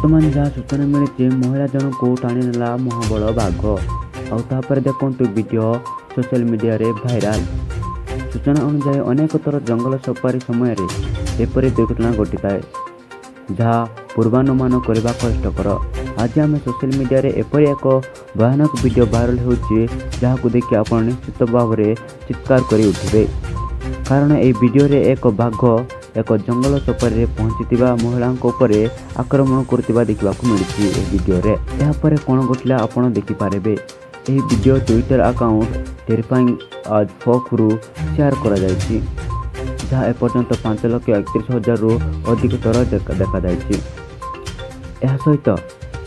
ବର୍ତ୍ତମାନ ଯାହା ସୂଚନା ମିଳିଛି, ମହିଳା ଜଣଙ୍କୁ ଟାଣିନେଲା ମହାବଳ ବାଘ। ଆଉ ତାପରେ ଦେଖନ୍ତୁ, ଭିଡ଼ିଓ ସୋସିଆଲ ମିଡ଼ିଆରେ ଭାଇରାଲ। ସୂଚନା ଅନୁଯାୟୀ, ଅନେକ ଥର ଜଙ୍ଗଲ ସଫାରୀ ସମୟରେ ଏପରି ଦୁର୍ଘଟଣା ଘଟିଥାଏ, ଯାହା ପୂର୍ବାନୁମାନ କରିବା କଷ୍ଟକର। ଆଜି ଆମେ ସୋସିଆଲ ମିଡ଼ିଆରେ ଏପରି ଏକ ଭୟାନକ ଭିଡ଼ିଓ ଭାଇରାଲ ହେଉଛି, ଯାହାକୁ ଦେଖି ଆପଣ ନିଶ୍ଚିତ ଭାବରେ ଚିତ୍କାର କରି ଉଠିବେ। କାରଣ ଏହି ଭିଡ଼ିଓରେ ଏକ ବାଘ ଏକ ଜଙ୍ଗଲ ସଫାରୀରେ ପହଞ୍ଚିଥିବା ମହିଳାଙ୍କ ଉପରେ ଆକ୍ରମଣ କରୁଥିବା ଦେଖିବାକୁ ମିଳିଛି ଏହି ଭିଡ଼ିଓରେ। ଏହାପରେ କ'ଣ ଘଟିଲା, ଆପଣ ଦେଖିପାରିବେ। ଏହି ଭିଡ଼ିଓ ଟ୍ୱିଟର ଆକାଉଣ୍ଟ ଟେରିଫାଇଂ ଆଜ୍ ଫକ୍ରୁ ସେୟାର କରାଯାଇଛି, ଯାହା ଏପର୍ଯ୍ୟନ୍ତ 5,31,000ରୁ ଅଧିକ ଥର ଦେଖାଯାଇଛି। ଏହା ସହିତ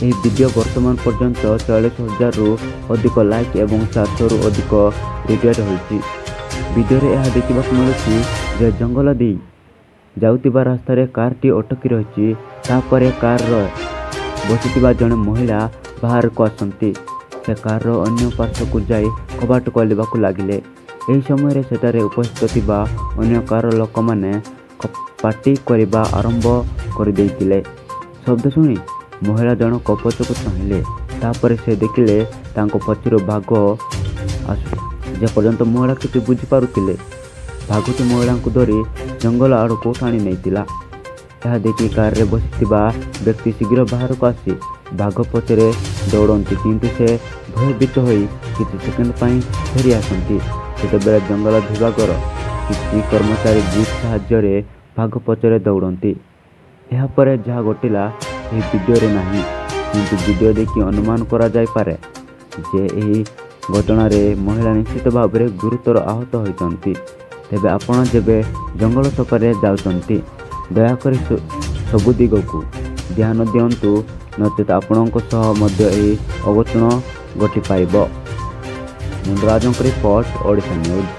ଏହି ଭିଡ଼ିଓ ବର୍ତ୍ତମାନ ପର୍ଯ୍ୟନ୍ତ 40,000ରୁ ଅଧିକ ଲାଇକ୍ ଏବଂ 400ରୁ ଅଧିକ ରିଟ୍ୱିଟ୍ ହୋଇଛି। ଭିଡ଼ିଓରେ ଏହା ଦେଖିବାକୁ ମିଳୁଛି ଯେ ଜଙ୍ଗଲ ଦେଇ ଯାଉଥିବା ରାସ୍ତାରେ କାରଟି ଅଟକି ରହିଛି। ତାପରେ କାରର ବସିଥିବା ଜଣେ ମହିଳା ବାହାରକୁ ଆସନ୍ତି। ସେ କାରର ଅନ୍ୟ ପାର୍ଶ୍ୱକୁ ଯାଇ କବାଟ ଖୋଲିବାକୁ ଲାଗିଲେ। ଏହି ସମୟରେ ସେଠାରେ ଉପସ୍ଥିତ ଥିବା ଅନ୍ୟ କାରର ଲୋକମାନେ ପାଟି କରିବା ଆରମ୍ଭ କରିଦେଇଥିଲେ। ଶବ୍ଦ ଶୁଣି ମହିଳା ଜଣକ ପଛକୁ ଚାହିଁଲେ। ତାପରେ ସେ ଦେଖିଲେ, ତାଙ୍କ ପଛରୁ ବାଘ ଆସୁ। ଯେପର୍ଯ୍ୟନ୍ତ ମହିଳା କିଛି ବୁଝିପାରୁଥିଲେ, ବାଘଟି ମହିଳାଙ୍କୁ ଧରି ଜଙ୍ଗଲ ଆଡ଼କୁ ଟାଣି ନେଇଥିଲା। ଏହା ଦେଖି କାରରେ ବସିଥିବା ବ୍ୟକ୍ତି ଶୀଘ୍ର ବାହାରକୁ ଆସି ବାଘ ପଛରେ ଦୌଡ଼ନ୍ତି, କିନ୍ତୁ ସେ ଭୟଭୀତ ହୋଇ କିଛି ସେକେଣ୍ଡ ପାଇଁ ଫେରି ଆସନ୍ତି। ସେତେବେଳେ ଜଙ୍ଗଲ ବିଭାଗର କିଛି କର୍ମଚାରୀ ଜିପ୍ ସାହାଯ୍ୟରେ ବାଘ ପଛରେ ଦୌଡ଼ନ୍ତି। ଏହାପରେ ଯାହା ଘଟିଲା, ଏହି ଭିଡ଼ିଓରେ ନାହିଁ, କିନ୍ତୁ ଭିଡ଼ିଓ ଦେଖି ଅନୁମାନ କରାଯାଇପାରେ ଯେ ଏହି ଘଟଣାରେ ମହିଳା ନିଶ୍ଚିତ ଭାବରେ ଗୁରୁତର ଆହତ ହୋଇଛନ୍ତି। ତେବେ ଆପଣ ଯେବେ ଜଙ୍ଗଲ ସଫାରୀରେ ଯାଉଛନ୍ତି, ଦୟାକରି ସବୁ ଦିଗକୁ ଧ୍ୟାନ ଦିଅନ୍ତୁ, ନଚେତ୍ ଆପଣଙ୍କ ସହ ମଧ୍ୟ ଏହି ଅଘଟଣ ଘଟିପାରିବ। ମୁଣ୍ଡରାଜଙ୍କ ରିପୋର୍ଟ, ଓଡ଼ିଶା ନ୍ୟୁଜ୍।